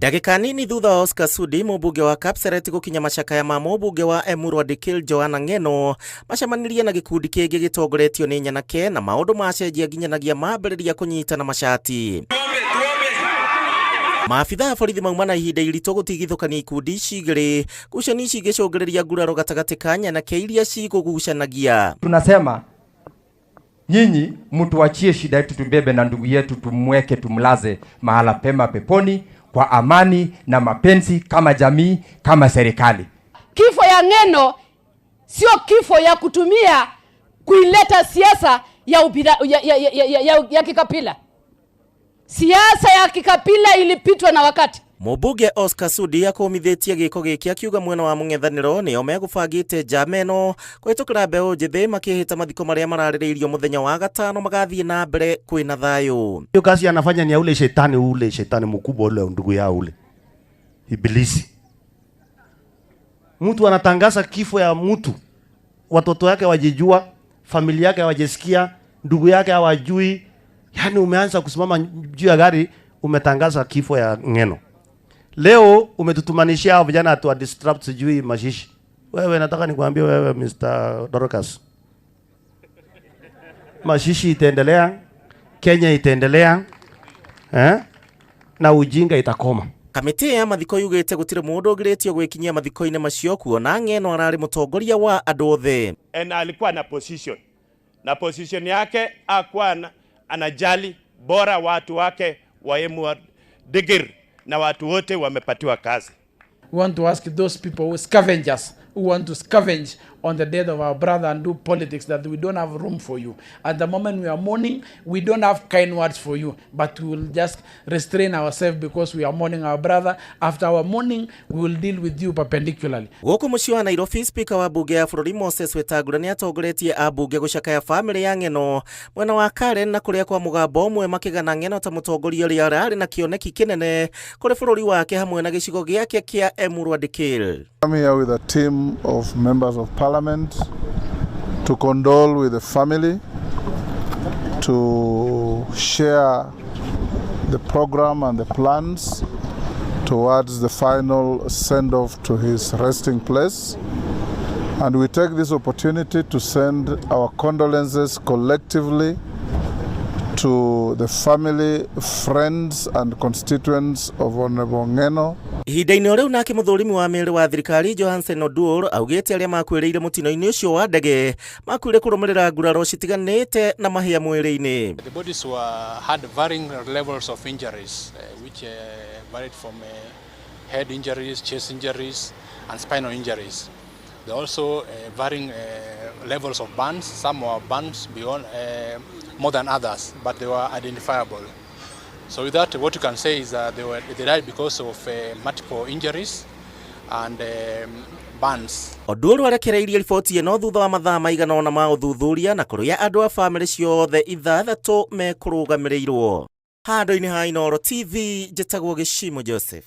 Ndagĩka nini thutha wa Oscar Sudi, mũmbunge wa Kapseret, gũkinya macakaya ma mũmbunge wa Emurua Dikirr Johana Ng'eno, macemanirie na gĩkundi kĩngĩ gĩtongoretio nĩ nyanake na maũndũ macenjia nginyanagia mambĩrĩria kũnyitana macati. Maabitha a borithi mauma na ihinda iritũ gũtigithũkania ikundi ici igĩrĩ, ngucanio ici igĩcũngĩrĩria nguraro gatagatĩ ka nyanake iria cikũgucanagia. Tunasema nyinyi mtuachie shida yetu tubebe na ndugu yetu, tumweke, tumlaze mahala pema peponi kwa amani na mapenzi, kama jamii, kama serikali. Kifo ya Ng'eno sio kifo ya kutumia kuileta siasa ya, ubira, ya, ya, ya, ya, ya, ya kikabila. Siasa ya kikabila ilipitwa na wakati. Mũmbunge Oscar Sudi akũmithĩtie gĩko gĩkĩ, akiuga mwena wa mũng'ethanĩro nĩo megũbangĩte njama ĩno kũhĩtũkĩra mbeũ njĩthĩ makĩhĩta mathiko marĩa mararĩrĩirio mũthenya wa gatano magathiĩ na mbere kwĩna thayũ. Hiyo kazi anafanya ni ya ule shetani, ule shetani mkubwa, ule ndugu yao, ule ibilisi. Mtu anatangaza kifo ya mtu, watoto yake wajijua, familia yake hawajasikia, ndugu yake hawajui. Yani umeanza kusimama juu ya gari, umetangaza kifo ya Ng'eno. Leo umetutumanishia hao vijana tu disrupt sijui mazishi. Wewe, nataka nikwambie wewe Mr. Dorcas, mazishi itaendelea, Kenya itaendelea, eh? Na ujinga itakoma. Kamĩtĩ ya mathiko yugĩte gũtirĩ mũndũ ũgirĩtio gwĩkinyia mathiko-inĩ macio, kuona Ng'eno ararĩ mũtongoria wa andũ othe. Na alikuwa na position, na position yake akuwa anajali bora watu wake wa Emurua Dikirr na watu wote wamepatiwa kazi. We want to ask those people who scavengers who want to scavenge on the death of our brother and do politics that we don't have room for you. At the moment we are mourning, we don't have kind words for you, but we will just restrain ourselves because we are mourning our brother. After our mourning, we will deal with you perpendicularly. Gũkũ mũciĩ wa Nairobi, spika wa mbunge ya bũrũri Moses Wetangula nĩ atongoretie ambunge gũcakaya bamĩrĩ ya Ng'eno mwena wa Karen na kũrĩa kwa mũgambo ũmwe makĩgana Ng'eno ta mũtongoria ũrĩa ararĩ na kĩoneki kĩnene kũrĩ bũrũri wake hamwe na gĩcigo gĩake kĩa Emurua Dikirr. I'm here with a team of members of parliament to condole with the family, to share the program and the plans towards the final send off to his resting place. And we take this opportunity to send our condolences collectively to the family, friends, and constituents of Honorable Ngeno. Ihinda-inĩ o rĩu, nake mũthũrimi wa mĩrĩ wa thirikari Johansen Oduor augĩte arĩa makuĩrĩire mũtino-inĩ ũcio wa ndege makuire kũrũmĩrĩra nguraro citiganĩte na mahĩa mwĩrĩ-inĩ. The bodies had varying levels of injuries, which varied from head injuries, chest injuries, and spinal injuries. There are also varying levels of burns. Some were burns beyond more than others, but they were identifiable. So with that, what you can say is that they died because of multiple injuries and burns. Oduor arekereirie riboti ĩno thutha wa mathaa maigana ũna ma ũthuthuria na kũrĩa andũ a bamĩrĩ ciothe 6 mekũrũgamĩrĩirwo. Handũ-inĩ ha Inooro TV, njĩtagwo Gĩcimo Joseph.